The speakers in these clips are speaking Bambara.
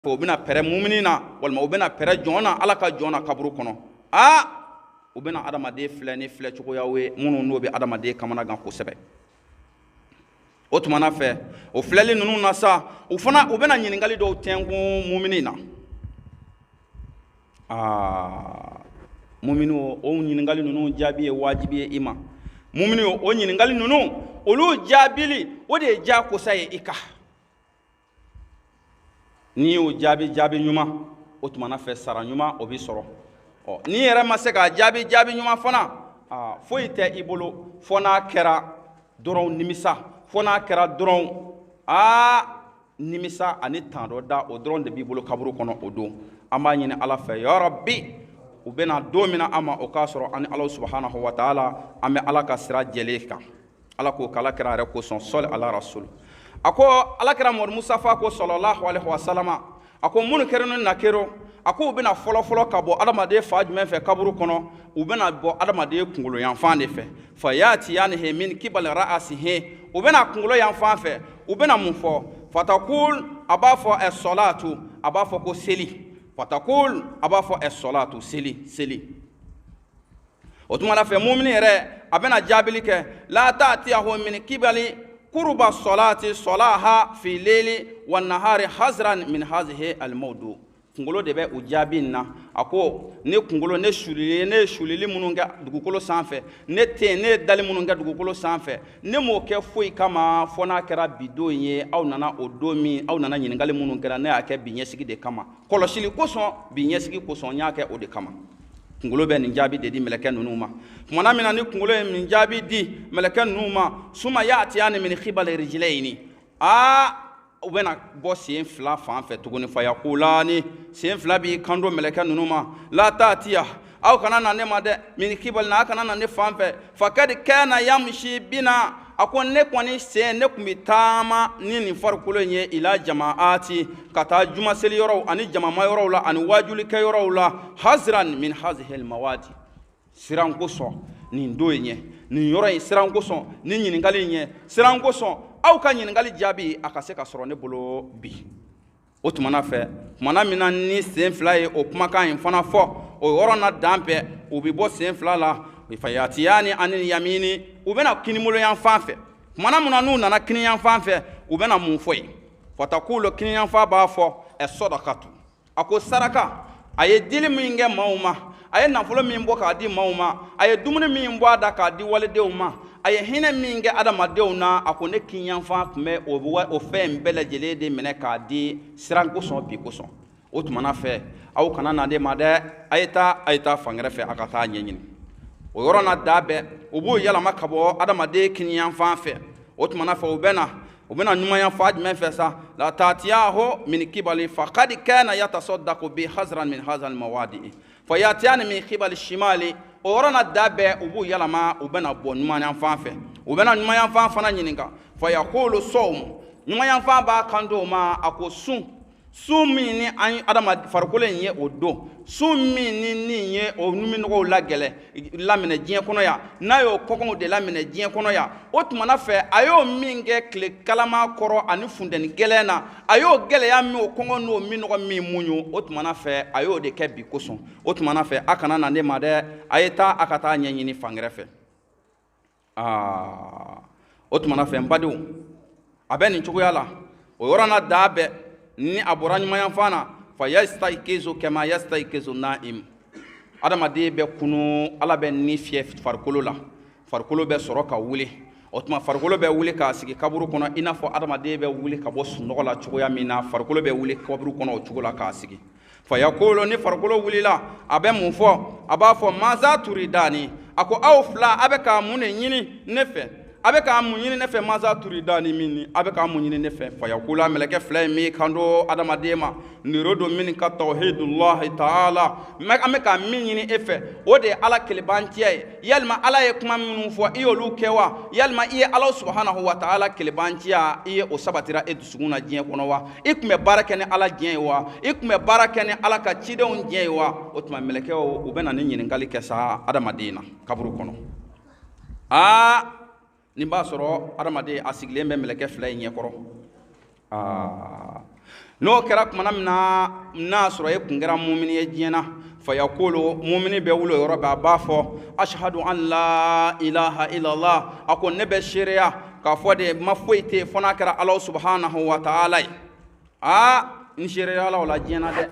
U bɛna pɛrɛ mumini na walima u bɛna pɛrɛ jɔn na, Ala ka jɔn na kaburu kɔnɔ. Aa, u bɛna adamaden filɛ ni filɛ cogoyaw ye minnu n'o bɛ adamaden kamanagan kosɛbɛ. O tuma na fɛ, o filɛli ninnu na sa, u fana u bɛna ɲininkali dɔw tɛnkun mumini na. Aa, mumini, o ɲininkali ninnu jaabi ye wajibi ye i ma. Mumini, o ɲininkali ninnu, olu jaabili, o de ye diyakosa ye i kan. N'i y'o jaabi jaabi ɲuman, o tuma na fɛ, sara ɲuman o b'i sɔrɔ. Ɔ, n'i yɛrɛ ma se k'a jaabi jaabi ɲuman fana, aa, foyi tɛ i bolo fo n'a kɛra dɔrɔn nimisa, fo n'a kɛra dɔrɔn, aa, nimisa ani tan dɔ da, o dɔrɔn de b'i bolo kaburu kɔnɔ o don. An b'a ɲini Ala fɛ, ya Rabbi, u bɛna don min na an ma, o k'a sɔrɔ an ni Ala subahanahu wa taala an bɛ Ala ka sira jɛlen kan. Ala k'o k'Ala kira yɛrɛ kosɔn, sɔli ala rasul. A ko Ala kira Mamadu Mustafa ko, sɔlɔlahu alaihi wa salama, a ko munukɛrɛ ni nakero, a ko u bɛna fɔlɔfɔlɔ ka bɔ adamaden fa jumɛn fɛ kaburu kɔnɔ? U bɛna bɔ adamaden kunkolo yanfan de fɛ. Fayatiyanihi min kibali ra'asihi, u bɛna kunkolo yanfan fɛ. U bɛna mun fɔ? Fatakul, a b'a fɔ ɛ sɔlatu, a b'a fɔ ko seli. Fatakul, a b'a fɔ ɛ sɔlatu, seli, seli. O tuma na fɛ, mumini yɛrɛ a bɛna jaabili kɛ: la ta'tiyahu min kibali kuruba sɔlati sɔlaha fi leli wa nahari hazran min hazihi almawdu. Kunkolo de bɛ o jaabi in na. A ko ne kunkolo, ne sulili, ne ye sulili minnu kɛ dugukolo sanfɛ, ne tɛ ne ye dali minnu kɛ dugukolo sanfɛ, ne m'o kɛ foyi kama fo n'a kɛra bi don ye. Aw nana o don min, aw nana ɲininkali minnu kɛra, ne y'a kɛ bi ɲɛsigi de kama, kɔlɔsili kosɔn, bi ɲɛsigi kosɔn, n y'a kɛ o de kama. Kunkolo bɛ nin jaabi de di mɛlɛkɛ ninnu ma. Tumana min na ni kunkolo ye nin jaabi di mɛlɛkɛ ninnu ma, suma ya'tiyani min qibali rijlayni, aa, u bɛna bɔ sen fila fan fɛ tuguni. Fayakulani, sen fila b'i kanto mɛlɛkɛ ninnu ma: la ta'tiya, aw kana na ne ma dɛ, min qibalina, aw kana na ne fan fɛ. Fakad kana yamshi bina, a ko ne kɔni sen, ne tun bɛ taama ni nin farikolo in ye, ila jamaati, ka taa jumaseli yɔrɔw ani jamama yɔrɔw la ani wajulikɛ yɔrɔw la, hazran min hazihil mawadi, siran kosɔn nin don in ɲɛ, nin yɔrɔ in siran kosɔn, nin ɲininkali in ɲɛ siran kosɔn, aw ka ɲininkali jaabi a ka se ka sɔrɔ ne bolo bi. O tumana fɛ, tumana min na ni sen fila ye o kumakan in fana fɔ, o yɔrɔ na dan bɛɛ, u bɛ bɔ sen fila la. Fayatiyani ani yamini, u bɛna kinibolo yan fan fɛ. Tumana min na n'u nana kini yan fan fɛ, u bɛna mun fɔ yen? Fatakulu, kini yan fan b'a fɔ ɛ sɔdakatu, a ko saraka. A ye dili min kɛ maaw ma, a ye nafolo min bɔ k'a di maaw ma, a ye dumuni min bɔ a da k'a di walidenw ma, a ye hinɛ min kɛ adamadenw na, a ko ne kinyanfan tun bɛ o fɛn in bɛɛ lajɛlen de minɛ k'a di siran kosɔn, bi kosɔn. O tumana fɛ, aw kana na ne ma dɛ, a ye taa, a ye taa fan wɛrɛ fɛ, a ka taa ɲɛɲini. O yɔrɔ na da bɛɛ, u b'o yɛlɛma ka bɔ adamaden kinyanfan fɛ. O tumana fɛ, u bɛna ɲumanyanfan jumɛn fɛ sa? La tatiyahu min kibali faqad kana yatasaddaqu bi hazran min hazal mawadi. Fayatiyani min kibali shimali, o yɔrɔ na da bɛɛ, u b'u yɛlɛma, u bɛna bɔ ɲumanyanfan fɛ. U bɛna ɲumanyanfan fana ɲininka. Fayaqulu sawm, ɲumanyanfan b'a kanto o ma, a ko sun, sun min ni an adama farikolo in ye o don, sun min ni nin ye o numinɔgɔw lagɛlɛ laminɛ diɲɛ kɔnɔ yan, n'a y'o kɔngɔw de laminɛ diɲɛ kɔnɔ yan, o tumana fɛ, a y'o min kɛ tile kalama kɔrɔ ani funteni gɛlɛn na, a y'o gɛlɛya min, o kɔngɔ n'o minɔgɔ min muɲu, o tumana fɛ, a y'o de kɛ bi kosɔn. O tumana fɛ, a kana na ne ma dɛ, a ye taa, a ka taa ɲɛɲini fan wɛrɛ fɛ. Aa, o tumana fɛ, n badenw, a bɛ nin cogoya la. O yɔrɔ na da bɛɛ, ni a bɔra ɲumanyanfan na, fa yastaikizu kama yastaikizu naim, adamaden bɛ kunu, Ala bɛ ni fiyɛ farikolo la, farikolo bɛ sɔrɔ ka wuli. O tuma farikolo bɛ wuli k'a sigi kaburu kɔnɔ, i n'a fɔ adamaden bɛ wuli ka bɔ sunɔgɔ la cogoya min na, farikolo bɛ wuli kaburu kɔnɔ o cogo la k'a sigi. Fayakolo, ni farikolo wulila, a bɛ mun fɔ? A b'a fɔ maza turidani, a ko aw fila, a bɛ ka mun de ɲini ne fɛ? A bɛ ka mun ɲini ne fɛ? Maza turidani minni, a bɛ ka mun ɲini ne fɛ? Fayakula, mɛlɛkɛ fila in min kanto adamaden ma: nuridu minka tawhidullahi taala, an bɛ ka min ɲini e fɛ, o de ye Ala kelebanciya ye. Yalima Ala ye kuma minnu fɔ, i y'olu kɛ wa? Yalima i ye Ala subhanahu wa taala kelebanciya, i ye o sabatira e dusukun na diɲɛ kɔnɔ wa? I tun bɛ baara kɛ ni Ala diɲɛ ye wa? I tun bɛ baara kɛ ni Ala ka cidenw diɲɛ ye wa? O tuma mɛlɛkɛw, u bɛ na ni ɲininkali kɛ sa adamaden na kaburu kɔnɔ. Aa, nin b'a sɔrɔ adamaden a sigilen bɛ mɛlɛkɛ fila in ɲɛkɔrɔ. Aa, N'o kɛra kumana min na, n'a sɔrɔ e kun kɛra mumini ye diɲɛ na, fayakolo mumini bɛ wuli o yɔrɔ bɛɛ, a b'a fɔ ashhadu an la ilaha illallah, a ko ne bɛ seereya k'a fɔ de ma foyi tɛ yen fo n'a kɛra Ala subhanahu wa ta'ala ye. Aa, n seereyala o la diɲɛ na dɛ,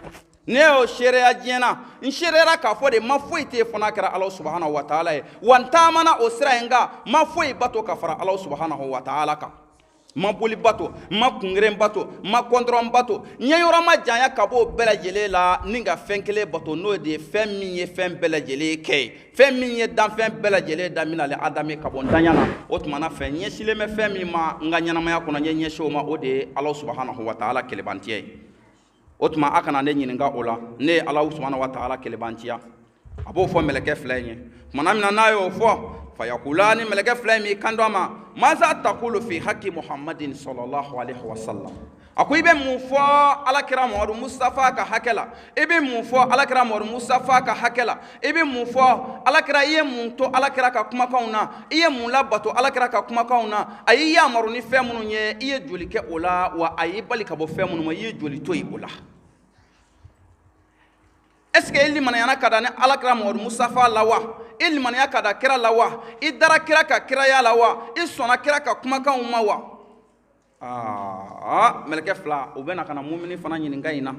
ne y'o seereya diɲɛ na, n seereyara k'a fɔ de ma foyi tɛ yen fo n'a kɛra Ala subhanahu wa ta'ala ye, wa n taamana o sira in kan, ma foyi bato ka fara Ala subhanahu wa ta'ala kan, ma boli bato, ma kungeren bato, ma kɔntɔrɔn bato, n ye yɔrɔ ma janya ka bɔ o bɛɛ lajɛlen la ni ka fɛn kelen bato, n'o de ye fɛn min ye fɛn bɛɛ lajɛlen kɛ ye, fɛn min ye danfɛn bɛɛ lajɛlen daminɛ ale Adame ka bɔ ntanya na. O tuma na fɛn ɲɛsilen bɛ fɛn min ma n ka ɲɛnamaya kɔnɔ, n ye ɲɛsin o ma, o de ye Ala subhanahu wa ta'ala kelebantiya ye. O tuma a kana ne ɲininka o la, ne ye Ala subhanahu wa ta'ala kelebantiya. A b'o fɔ mɛlɛkɛ fila in ye. Kumana min na n'a y'o fɔ, fayakula ni mɛlɛkɛ fila in b'i kanto a ma, maza takulu fi haki muhammadin sallallahu alaihi wa sallam, a ko i bɛ mun fɔ alakira Muhammadu Mustafa ka hakɛ la, i bɛ mun fɔ alakira Muhammadu Mustafa ka hakɛ la, i bɛ mun fɔ alakira, i ye mun to alakira ka kumakanw na, i ye mun labato alakira ka kumakanw na, a y'i yamaru ni fɛn minnu ye, i ye joli kɛ o la, wa a y'i bali ka bɔ fɛn minnu ma, i ye joli to yen o la. Est-ce que i limaniyana ka da ni alakira Muhammadu Mustafa la wa? I limaniya ka da kira la wa? I dara kira ka kiraya la wa? I sɔnna kira ka kumakanw ma wa? Aa, mɛlɛkɛ fila u bɛna ka na mumini fana ɲininka in na.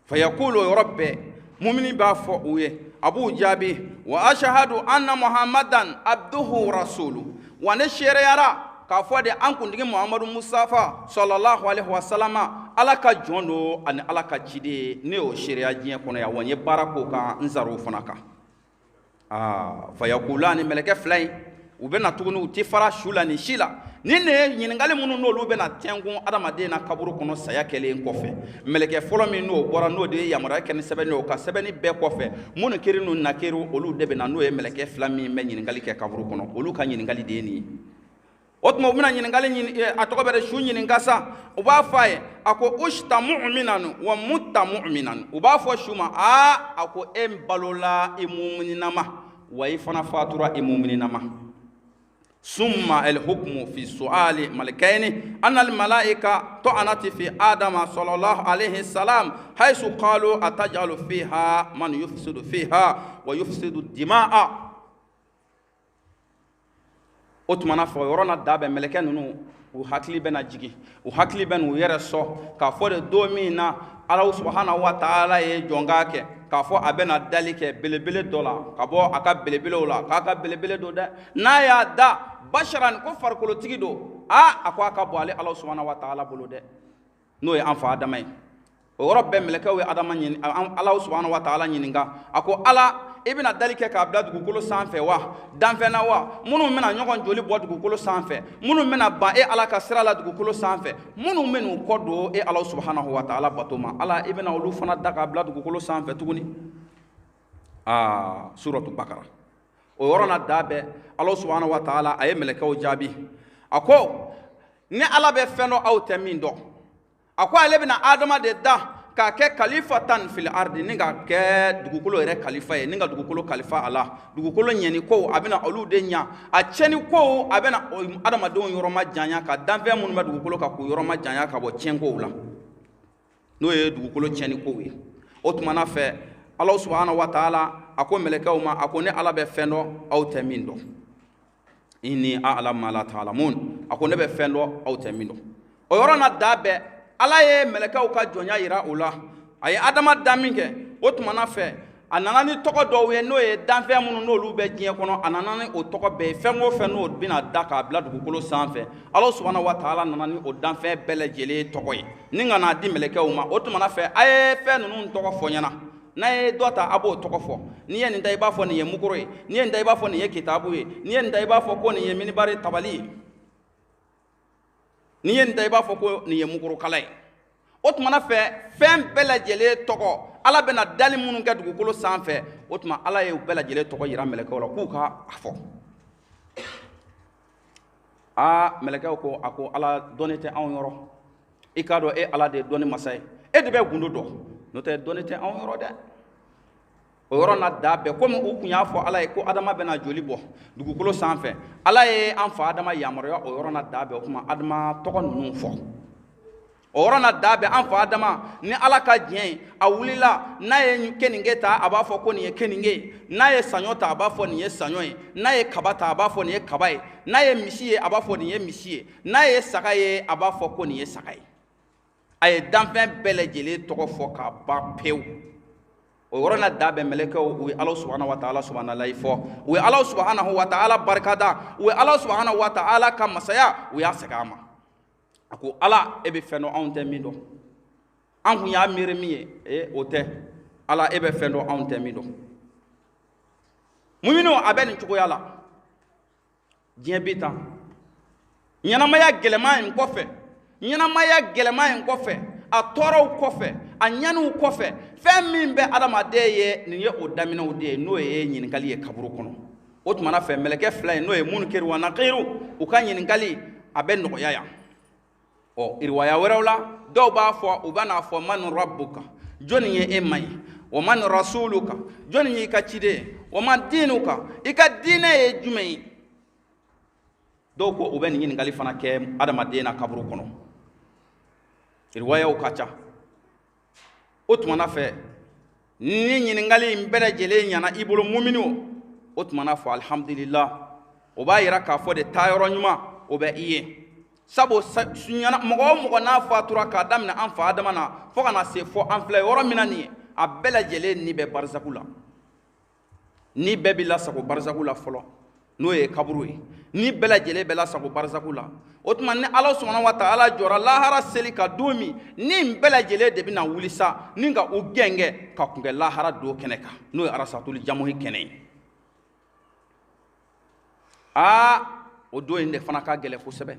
Fayakulu o yɔrɔ bɛɛ mumini b'a fɔ u ye, a b'u jaabi, wa ashahadu anna muhammadan abduhu rasulu, wa ne seereyara k'a fɔ de an kuntigi Muhammadu Mustafa sallallahu alaihi wa sallama Ala ka jɔn don ani Ala ka ciden, ne y'o seereya diɲɛ kɔnɔ yan, wa n ye baara k'o kan, n sar'o fana kan. Aa, fayakula ni mɛlɛkɛ fila in u bɛna tuguni, u ti fara su la ni si la. Ni ne ye ɲininkali minnu n'olu bɛna tɛnkun adamaden na kaburu kɔnɔ saya kɛlen kɔfɛ, mɛlɛkɛ fɔlɔ min n'o bɔra, n'o de ye yamaruya kɛ ni sɛbɛnni ye, o ka sɛbɛnni bɛɛ kɔfɛ, minnu kiri n'u nakiri olu de bɛna, n'o ye mɛlɛkɛ fila min bɛ ɲininkali kɛ kaburu kɔnɔ, olu ka ɲininkali de ye nin ye. O tuma u bɛna ɲininkali ɲini, a tɔgɔ bɛ de su ɲininka sa, u b'a fɔ a ye, a ko ushta mu'minan wa mutta mu'minan, u b'a fɔ su ma, aa, a ko e balola i mumininama, wa i fana fatura i mumininama. Summa al-hukmu fi su'ali malakaini anna al-malaika ta'anati fi adama sallallahu alayhi salam haythu qalu atajalu fiha man yufsidu fiha wa yufsidu dima'a. O tuma na fɔ yɔrɔ na da bɛ mɛlɛkɛ ninnu, u hakili bɛna jigin, u hakili bɛ n'u yɛrɛ sɔn k'a fɔ de don min na Ala subhanahu wa ta'ala ye jɔnka kɛ, k'a fɔ a bɛna dali kɛ belebele dɔ la, ka bɔ a ka belebelew la, k'a ka belebele don dɛ, n'a y'a da basharan ko farikolotigi don, aa, a ko a ka bɔ ale Ala subhanahu wa ta'ala bolo dɛ, n'o ye an fa Adama ye. O yɔrɔ bɛɛ mɛlɛkɛw ye Adama ɲini, Ala subhanahu wa ta'ala ɲininka, a ko Ala, i bɛna dali kɛ k'a bila dugukolo sanfɛ wa, danfɛn na wa, minnu bɛna ɲɔgɔn joli bɔ dugukolo sanfɛ, minnu bɛna ban e Ala ka sira la dugukolo sanfɛ, minnu bɛn'u kɔ don e Ala subhanahu wa ta'ala bato ma, Ala i bɛna olu fana da k'a bila dugukolo sanfɛ tuguni. Aa, suratu Bakara. O yɔrɔ na da bɛɛ Ala subhanahu wa ta'ala a ye mɛlɛkɛw jaabi, a ko ni Ala bɛ fɛn dɔn aw tɛ min dɔn, a ko ale bɛna Adama de da k'a kɛ kalifa tan fil ardi, ni ka kɛ dugukolo yɛrɛ kalifa ye, ni ka dugukolo kalifa a la, dugukolo ɲɛni kow a bɛna olu de ɲa, a tiɲɛni kow a bɛna adamadenw yɔrɔ ma janya, ka danfɛn minnu bɛ dugukolo kan k'u yɔrɔ ma janya ka bɔ tiɲɛkow la, n'o ye dugukolo tiɲɛni kow ye. O tuma na fɛ Ala subhanahu wa ta'ala a ko mɛlɛkɛw ma, a ko ne Ala bɛ fɛn dɔn aw tɛ min dɔn, inni a'lamu ma la ta'lamun, a ko ne bɛ fɛn dɔn aw tɛ min dɔn. O yɔrɔ na da bɛɛ Ala ye mɛlɛkɛw ka jɔnya yira u la, a ye Adama da min kɛ, o tuma na fɛ a nana ni tɔgɔ dɔw ye, n'o ye danfɛn minnu n'olu bɛ diɲɛ kɔnɔ, a nana ni o tɔgɔ bɛɛ ye, fɛn o fɛn n'o bɛna da k'a bila dugukolo sanfɛ, Ala subhanahu wa ta'ala nana ni o danfɛn bɛɛ lajɛlen tɔgɔ ye, ni ka n'a di mɛlɛkɛw ma. O tuma na fɛ a ye fɛn ninnu tɔgɔ fɔ ɲɛna, n'a ye dɔ ta a b'o tɔgɔ fɔ, n'i ye nin da i b'a fɔ nin ye mukoro ye, n'i ye nin da i b'a fɔ nin ye kitabu ye, n'i ye nin da i b'a fɔ ko nin ye minibari tabali ye, n'i ye nin da i b'a fɔ ko nin ye mukurukala ye. O tuma na fɛ fɛn bɛɛ lajɛlen tɔgɔ Ala bɛna dali minnu kɛ dugukolo sanfɛ, o tuma Ala ye u bɛɛ lajɛlen tɔgɔ yira mɛlɛkɛw la k'u ka a fɔ. Aa, mɛlɛkɛw ko, a ko Ala dɔnni tɛ anw yɔrɔ, i k'a dɔn e Ala de ye dɔnni masa ye, e de bɛ gundo dɔn, n'o tɛ dɔnni tɛ anw yɔrɔ dɛ. O yɔrɔ na da bɛɛ komi u kun y'a fɔ Ala ye ko Adama bɛna joli bɔ dugukolo sanfɛ, Ala ye an fa Adama yamaruya o yɔrɔ na da bɛɛ, o tuma Adama tɔgɔ ninnu fɔ. O yɔrɔ na da bɛ an fa Adama ni Ala ka diɲɛ ye, a wulila n'a ye keninge ta, a b'a fɔ ko nin ye keninge ye, n'a ye saɲɔ ta, a b'a fɔ nin ye saɲɔ ye, n'a ye kaba ta, a b'a fɔ nin ye kaba ye, n'a ye misi ye, a b'a fɔ nin ye misi ye, n'a ye saga ye, a b'a fɔ ko nin ye saga ye. A ye danfɛn bɛɛ lajɛlen tɔgɔ fɔ k'a ban pewu. O yɔrɔ na da bɛ mɛlɛkɛw, u ye Ala subahana wa taala subahanallahi fɔ, u ye Ala subahana wa taala barikada, u ye Ala subahana wa taala ka masaya, u y'a segin a ma. A ko Ala, e bɛ fɛn dɔn anw tɛ min dɔn, an kun y'a miiri min ye, ee o tɛ. Ala, e bɛ fɛn dɔn anw tɛ min dɔn. Muminu, a bɛ nin cogoya la diɲɛ bi tan. Ɲɛnamaya gɛlɛman in kɔfɛ, ɲɛnamaya gɛlɛman in kɔfɛ, a tɔɔrɔw kɔfɛ, a ɲaniw kɔfɛ, fɛn min bɛ adamaden ye, nin ye o daminɛw de ye, n'o ye ɲininkali ye kaburu kɔnɔ. O tuma na fɛ, mɛlɛkɛ fila in, n'o ye Munkari wa Nakiru, u ka ɲininkali a bɛ nɔgɔya yan. Ɔ, iriwaya wɛrɛw la, dɔw b'a fɔ, u bɛ n'a fɔ man rabbuka, jɔnni ye e ma ye, wa man rasuluka, jɔnni y'i ka ciden ye, wa man diinuka, i ka diinɛ ye jumɛn ye. Dɔw ko u bɛ nin ɲininkali fana kɛ adamaden na kaburu kɔnɔ. Iriwayaw ka ca. O tuma na fɛ, ni ɲininkali in bɛɛ lajɛlen ɲɛna i bolo muminu, o tuma na fɔ alihamudulila, o b'a yira k'a fɔ de taayɔrɔ ɲuman o bɛ i ye. Sabu mɔgɔ o mɔgɔ n'a fatura k'a daminɛ an fa Adama na fo ka na se fɔ an filɛ yɔrɔ min na nin ye, a bɛɛ lajɛlen ni bɛ barisaku la. Ni bɛɛ bɛ lasago barisaku la fɔlɔ, n'o ye kaburu ye. Ni bɛɛ lajɛlen bɛ lasago barisaku la. O tuma ni Ala subahana wa taala jɔra lahara seli ka don min, ni bɛɛ lajɛlen de bɛna wuli sa ni ka u gɛngɛ ka kun kɛ lahara don kɛnɛ kan, n'o ye arasatuli jamuhi kɛnɛ ye. Aa, o don in de fana ka gɛlɛn kosɛbɛ.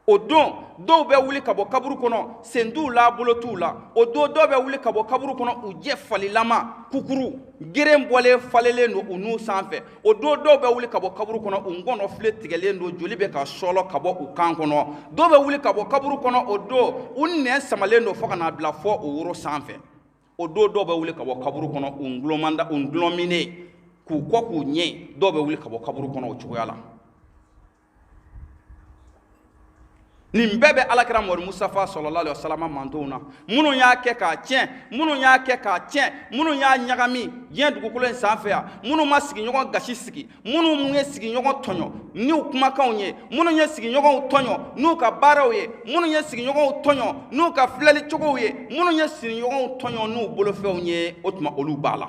O don dɔw bɛ wuli ka bɔ kaburu kɔnɔ, sen t'u la, bolo t'u la. O don dɔw bɛ wuli ka bɔ kaburu kɔnɔ, u jɛ falilama, kukuru geren bɔlen falelen don u nun sanfɛ. O don dɔw bɛ wuli ka bɔ kaburu kɔnɔ, u ngɔnɔ file tigɛlen don, joli bɛ ka sɔlɔ ka bɔ u kan kɔnɔ. Dɔw bɛ wuli ka bɔ kaburu kɔnɔ, o don u nɛn samalen don fo ka n'a bila fɔ o woro sanfɛ. O don dɔw bɛ wuli ka bɔ kaburu kɔnɔ, u ngulɔmanda, u ngulɔminen, k'u kɔ k'u ɲɛ. Dɔw bɛ wuli ka bɔ kaburu kɔnɔ o cogoya la. Nin bɛɛ bɛ Alakira Mamadu Mustafa sallallahu alaihi wasallam mantonw na, minnu y'a kɛ k'a tiɲɛ, minnu y'a kɛ k'a tiɲɛ, minnu y'a ɲagami diɲɛ dugukolo in sanfɛ yan, minnu ma sigiɲɔgɔn gasi sigi, minnu ye sigiɲɔgɔn tɔɲɔ n'u kumakanw ye, minnu ye sigiɲɔgɔnw tɔɲɔ n'u ka baaraw ye, minnu ye sigiɲɔgɔnw tɔɲɔ n'u ka filɛli cogow ye, minnu ye sigiɲɔgɔnw tɔɲɔ n'u bolofɛnw ye, o tuma olu b'a la.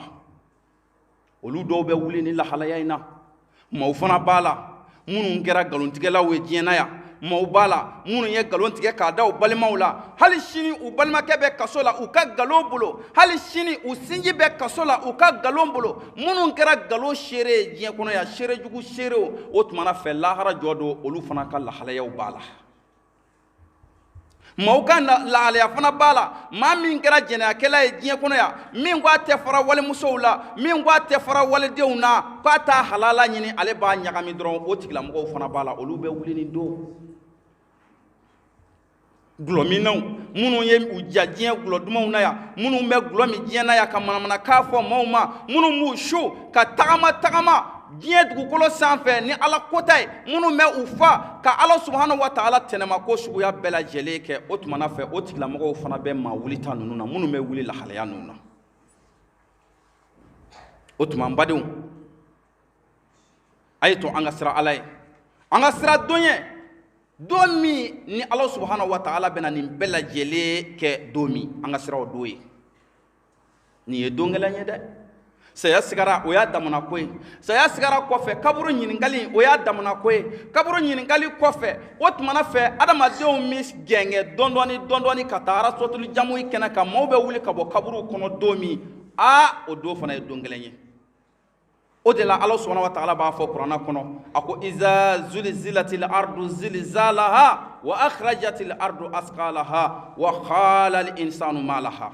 Olu dɔw bɛ wuli ni lahalaya in na. Maaw fana b'a la minnu kɛra nkalontigɛlaw ye diɲɛ na yan, maaw b'a la minnu ye nkalon tigɛ k'a da u balimaw la, hali sini u balimakɛ bɛ kaso la u ka nkalon bolo, hali sini u sinji bɛ kaso la u ka nkalon bolo. Minnu kɛra nkalon seere ye diɲɛ kɔnɔ yan, seere jugu seerew, o tuma na fɛ lahara jɔ don, olu fana ka lahalayaw b'a la. Maaw ka lahalaya fana b'a la, maa min kɛra jɛnɛyakɛla ye diɲɛ kɔnɔ yan, min ko a tɛ fara walimusow la, min ko a tɛ fara walidenw na, k'a t'a halala ɲini, ale b'a ɲagami dɔrɔn, o tigilamɔgɔw fana b'a la, olu bɛ wuli nin don. Gulɔminnaw minnu ye u ja diɲɛ gulɔ dumanw na yan, minnu bɛ gulɔ min diɲɛ na yan ka manamanakan fɔ maaw ma, minnu b'u su ka tagama tagama diɲɛ dugukolo sanfɛ ni Ala kota ye, minnu bɛ u fa ka Ala subahana wa taala tɛnɛmako suguya bɛɛ lajɛlen kɛ, o tuma na fɛ o tigilamɔgɔw fana bɛ maa wulita ninnu na, minnu bɛ wuli lahalaya ninnu na. O tuma n badenw, a ye to an ka siran Ala ye, an ka siran don ye, don min ni Ala subahana wa taala bɛna nin bɛɛ lajɛlen kɛ don min, an ka siran o don ye. Nin ye don gɛlɛn ye dɛ. Saya sigara, o y'a damana ko ye. Saya sigara kɔfɛ, kaburu ɲininkali, o y'a damana ko ye. Kaburu ɲininkali kɔfɛ, o tuma na fɛ adamadenw bɛ gɛngɛ dɔɔni dɔɔni ka taa arasɔtuli jamu kɛnɛ kan, maaw bɛ wuli ka bɔ kaburu kɔnɔ don min, aa, o don fana ye don gɛlɛn ye. O de la Ala subahana wa taala b'a fɔ kuranna kɔnɔ, a ko iza zulzilatil ardu zilzalaha wa akhrajatil ardu asqalaha wa qala al insanu ma laha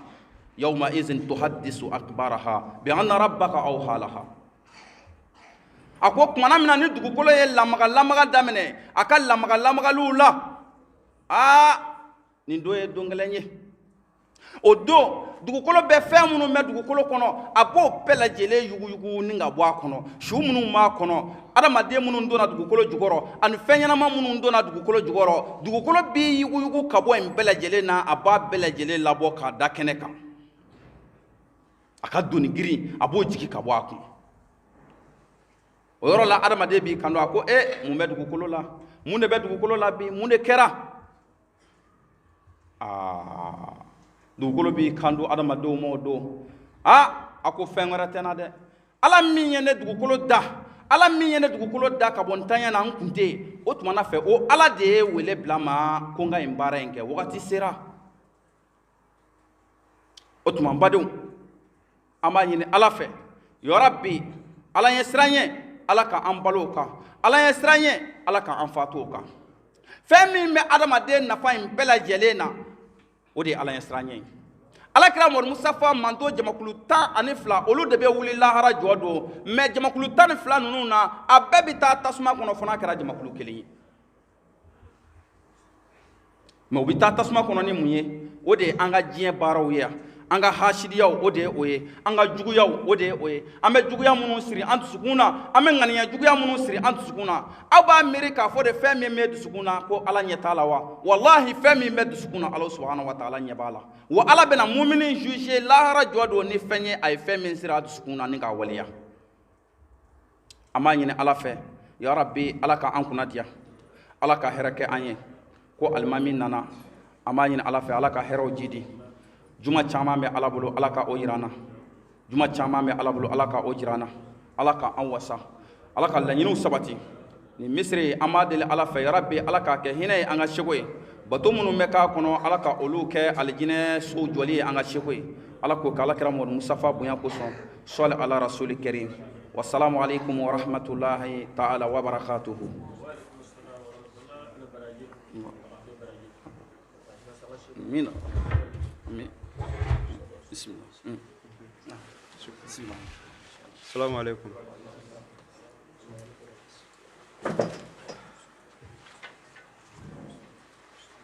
yawma izin tuhaddisu akbaraha bi anna rabbaka awha laha. A ko kumana min na ni dugukolo ye lamaga lamaga daminɛ a ka lamaga lamagaliw la, aa, nin don ye don gɛlɛn ye. O don dugukolo bɛ fɛn minnu bɛ dugukolo kɔnɔ, a b'o bɛɛ lajɛlen yuguyugu ni ka bɔ a kɔnɔ. Su minnu b'a kɔnɔ, adamaden minnu donna dugukolo jukɔrɔ ani fɛn ɲɛnama minnu donna dugukolo jukɔrɔ, dugukolo b'i yuguyugu ka bɔ nin bɛɛ lajɛlen na, a b'a bɛɛ lajɛlen labɔ k'a da kɛnɛ kan. A ka doni girin, a b'o jigi ka bɔ a kun. O yɔrɔ la adamaden b'i kanto, a ko e, mun bɛ dugukolo la? Mun de bɛ dugukolo la bi? Mun de kɛra? Aa, dugukolo b'i kanto adamadenw ma o don. Aa, a ko fɛn wɛrɛ tɛ n na dɛ. Ala min ye ne dugukolo da, Ala min ye ne dugukolo da ka bɔ ntanya na, n kun tɛ yen. O tuma na fɛ, o Ala de ye wele bila n ma ko n ka nin baara in kɛ. Wagati sera. O tuma n badenw, an b'a ɲini Ala fɛ, yarabi Ala ɲɛ siran ye, Ala ka an balo o kan. Ala ɲɛ siran ye, Ala ka an fatu o kan. Fɛn min bɛ adamaden nafa in bɛɛ lajɛlen na, o de ye Ala ɲɛ siran ye. Ala kira Mamadu Mustafa manto jamakulu 12, olu de bɛ wuli lahara jɔ don. Mɛ jamakulu 12 ninnu na, a bɛɛ bɛ taa tasuma kɔnɔ, fo n'a kɛra jamakulu kelen ye. Mɛ u bɛ taa tasuma kɔnɔ ni mun ye? O de ye an ka diɲɛ baaraw ye yan, an ka hasidiyaw, o de ye o ye, an ka juguyaw, o de ye o ye. An bɛ juguya minnu siri an dusukun na, an bɛ ŋaniya juguya minnu siri an dusukun na. Aw b'a miiri k'a fɔ de fɛn min bɛ dusukun na ko Ala ɲɛ t'a la wa? Walahi, fɛn min bɛ dusukun na, Ala subahana wa taala ɲɛ b'a la. Wa Ala bɛna mumini juger lahara jɔ don ni fɛn ye, a ye fɛn min siri a dusukun na ni k'a waleya. An b'a ɲini Ala fɛ, ya Rabbi, Ala ka an kunna diya, Ala ka hɛrɛ kɛ an ye. Ko alimami nana, an b'a ɲini Ala fɛ, Ala ka hɛrɛw jidi. Juma caman bɛ Ala bolo, Ala ka o yira an na. Juma caman bɛ Ala bolo, Ala ka o jira an na. Ala ka an wasa, Ala ka laɲiniw sabati. Nin misiri, an b'a deli Ala fɛ, yarabi, Ala k'a kɛ hinɛ ye an ka seko ye. Bato minnu bɛ k'a kɔnɔ, Ala ka olu kɛ alijinɛ sow jɔli ye an ka seko ye. Ala k'o kɛ Ala kira Mamadu Mustafa bonya kosɔn. Sɔli ala rasuli karim. Wasalamu alaikum wa rahmatulahi ta'ala wa barakatuhu. Amina. Amin. Bismillah. Bismillah. Assalamu alaikum.